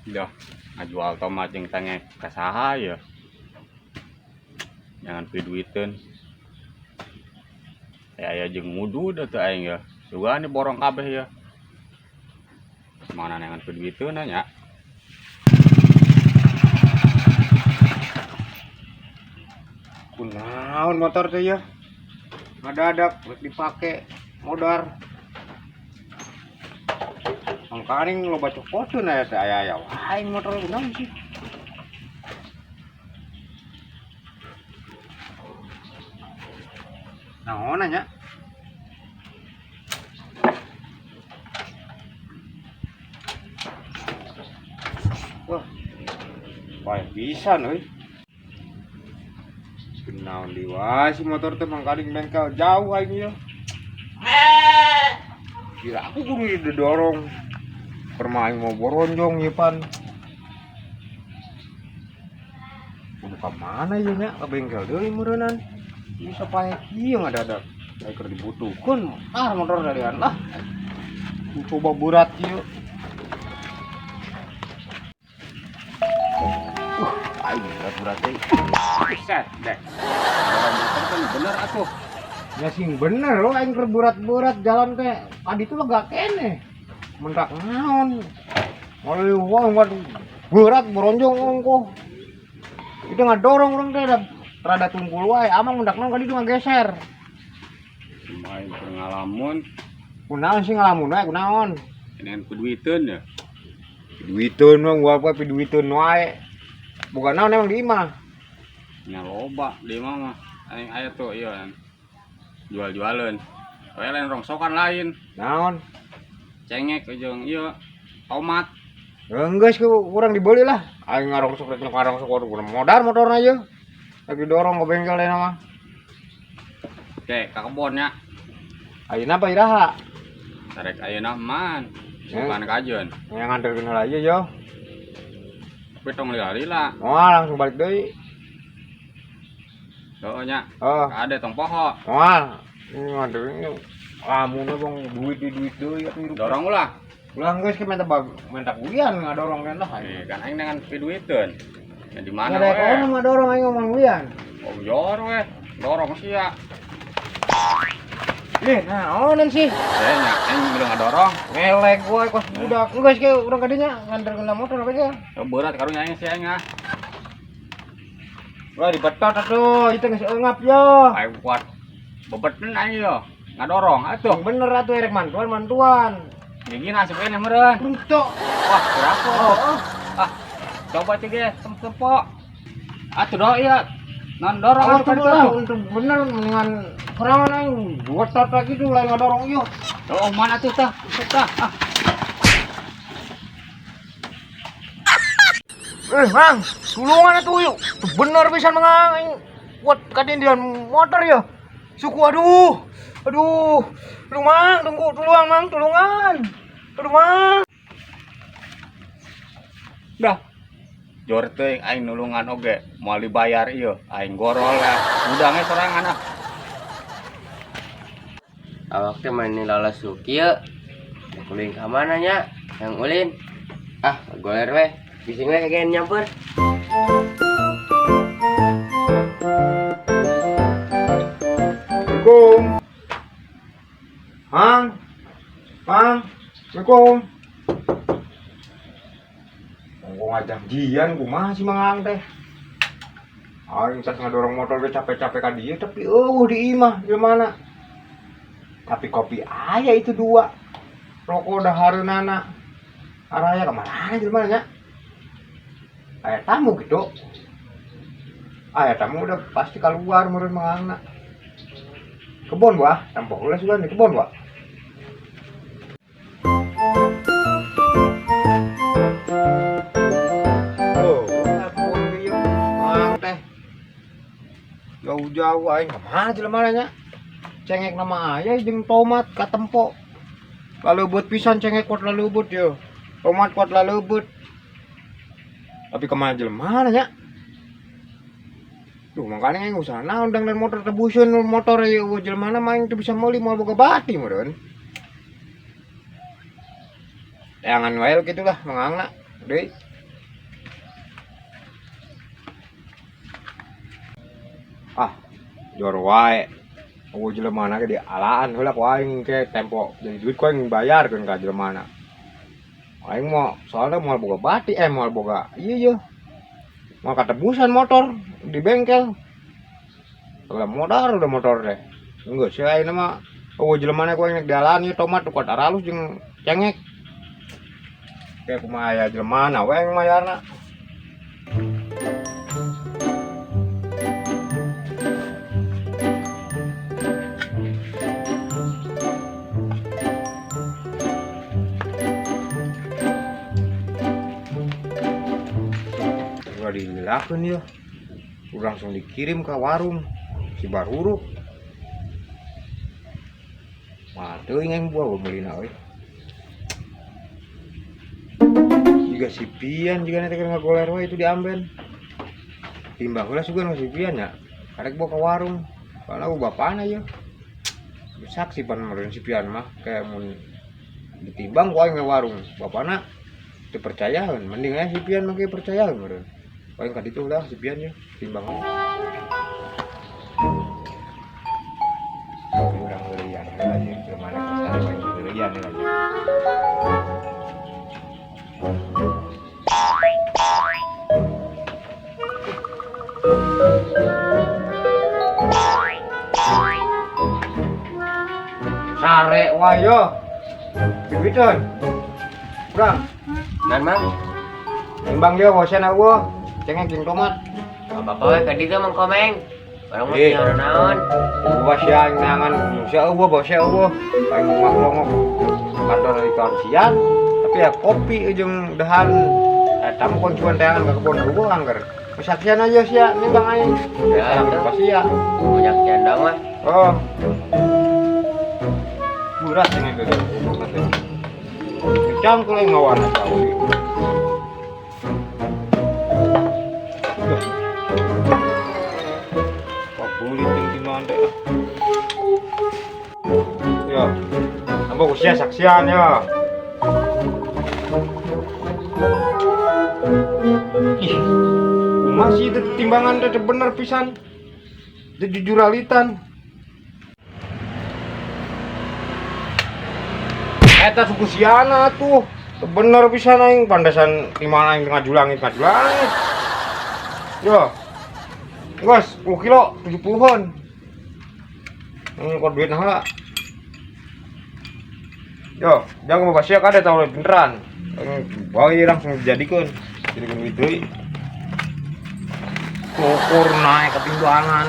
Dah, ngajual tomat jeung cengek ka saha ya? Jangan piduiteun. Aya jeung ngudud atuh aing ya. Sugan diborong kabeh ya. Mana neangan piduiteun nya? Kunaon motor teh ya? Ngadadak rek dipake modar. Mangkaning loba cokoteun aya teh aya-aya wae motor kunaon sih? Naon nya? Wah, wae pisan euy. Kunaon deui wae si motor teh mangkaning bengkel jauh aing ieu. Kira aku kudu didorong. Permain mau boronjong ieu pan. Kudu ka mana ieu nya? Ka bengkel deui meureunnan. Bisa pae kieu ngadadak. Aing keur dibutuhkeun ah motor darian lah. Coba berat kieu. Aing berat-berat deui. Buset deh. Dorong motor kan bener atuh. Ya sing bener loh aing keur berat-berat jalan teh. Adi tuh lega keneh. Mendak naon. Mulai wah berat boronjong ongkoh. Itu ngadorong urang teh rada tungkul wae. Amang mendak naon kadi itu ngageser. Aing keur ngalamun. Kunaon sih ngalamun wae kunaon? Neangan piduiteun ya. Piduiteun mah gua apa piduiteun wae. Bukan naon emang di imah. Nya loba di imah mah. Aing aya tuh ieu jual-jualeun. We lain rongsokan lain. Naon? Cengek jeung ieu tomat. Enggeus ku urang dibeli lah. Aing ngarongsok rek ngarongsok waduh modar motorna ieu. Lagi dorong ke bengkel lain mah. Oke, ka kebon nya. Ayeuna apa iraha? Sarek ayeuna man. Bukan kajeun. Yang nganterkeun heula ieu yo. Tapi tong lila-lila. Moal langsung balik deui. Heeh nya. Oh. Ade tong poho. Moal. Ini nganterkeun lamun bang duit di duit deui atuh hirup. Dorong ulah. Ulah geus ke minta bag minta kulian ngadorong kan lah. Eh, kan aing dengan piduiteun. Ya di mana we? we? Ngadorong aing ngomong kulian. Oh, jor we. Dorong sia. Eh, naonan sih? Eh, nya aing belum ngadorong. Ngelek wae kos budak. Geus ke urang ka dinya nganterkeun motor apa aja. Oh, berat karunya aing sia aing ah. Wah, dibetot atuh, itu geus eungap yo. Aing kuat. Bebeten aing yo. Ngadorong atuh. Bener atuh erek mantuan mantuan. Gigi nasib ini meureun. Untuk. Wah, berapa? Oh. Ah, coba cek ge, tempo. Atuh do ieu. Non dorong Oh, atuh tuh lah, untuk bener mendingan sorangan aing betot lagi tuh lain ngadorong ieu. Oh, mana tuh tah? Tah. Ah. Eh, Mang, tulungan atuh yuk. Bener pisan Mang aing kuat katindihan motor ya. Suku aduh. Aduh. Aduh Mang, tunggu tulungan Mang, tulungan. Aduh Mang. Dah. Jor teuing aing nulungan oge, moal dibayar ieu, aing gorol ya. Udange sorangan ah. Awak teh main lolos suki ye. Yang ulin ka mana nya? Yang ulin. Ah, goler weh. Bising weh kayak nyamper. Assalamualaikum. Mang. Mang. Assalamualaikum. Ngomong ngajak jian kumaha sih Mang teh. Aing tas ngadorong motor ge capek-capek ka dieu tapi eueuh di imah di mana. Tapi kopi aya itu dua. Rokok dahareunana. Araya kemana jelema nya? Aya tamu gitu. Aya tamu udah pasti keluar meureun Mangangna. Kebon wah, tampok ulah sudah di kebon wah. Oh, kebon ieu Mang teh. Jauh-jauh aing kemana jelema nya? Cengek nama aya jeung tomat katempo. Laleubet pisan cengek kuat laleubet yo. Tomat kuat laleubet. Tapi kemana jelema nya? Duh, makanya aing usaha naon dang dan motor tebuseun motor ieu eueuh jelema mah aing teu bisa meuli moal boga bati meureun. Jangan wae kitu lah mangangna deui. Jor wae. Eueuh jelemana ge dialaan heula ku aing ke tempo jadi duit ku aing bayarkeun ka jelemana. Aing mau soalnya moal boga bati moal boga ieu ye. Moal katebusan motor di bengkel. Udah modal udah motor teh. Geus sia ayeuna mah eueuh jelemana ku aing dialaan ieu tomat kuat aralus jeung cengek. Kayak kumaha aya jelemana we aing mayarna. Udah dilakukan ya, udah langsung dikirim ke warung si Baruruk. Mah teuing aing buah meulina euy. Juga si Pian juga nanti keur ngagoler wae itu diamben. Timbang heula sugan si Pian nya. Karek bawa ke warung. Soalna ku bapana ieu. Saksi pan meureun si Pian mah kayak mun ditimbang ku aing ke warung. Bapana teu percayaeun, mending aya si Pian mah ge percayaeun meureun. Paling ka ditu lah si Pian ya, timbang. Urang heureuyan heula nya, jelema kasar paling heureuyan heula nya. Sare wae yo. Bibiteun. Urang. Nan Mang. Timbang dia bosen eueuh. Cengek jeung tomat. Apa we ka dieu Mang Komeng. Barang mah tinggal naon. Gua sia nangan sia eueuh bawa sia eueuh. Aing mah longok kantor di kawan sian, tapi ya kopi jeung dahan eta mah koncuan teangan ka kebon eueuh angger. Saksian aja sia nimbang aing. Ya, pas sia. Banyak janda mah. Oh. Murah cengek ge. Cangkul aing ngawana tau. Ya, nambah usia saksian ya. Ih, masih itu timbangan teh bener pisan. Teu jujuralitan. Eta suku siana tuh. Bener pisan aing pandasan timbangan aing ngajulangit ngajulangit. Yo. Guys, 10 kilo 70-an. Kok duit nah lah. Yo, jangan bawa sia kada tahu beneran. Bawa langsung dijadikan. Jadikan duit deui. Ukur naik ketimbangan.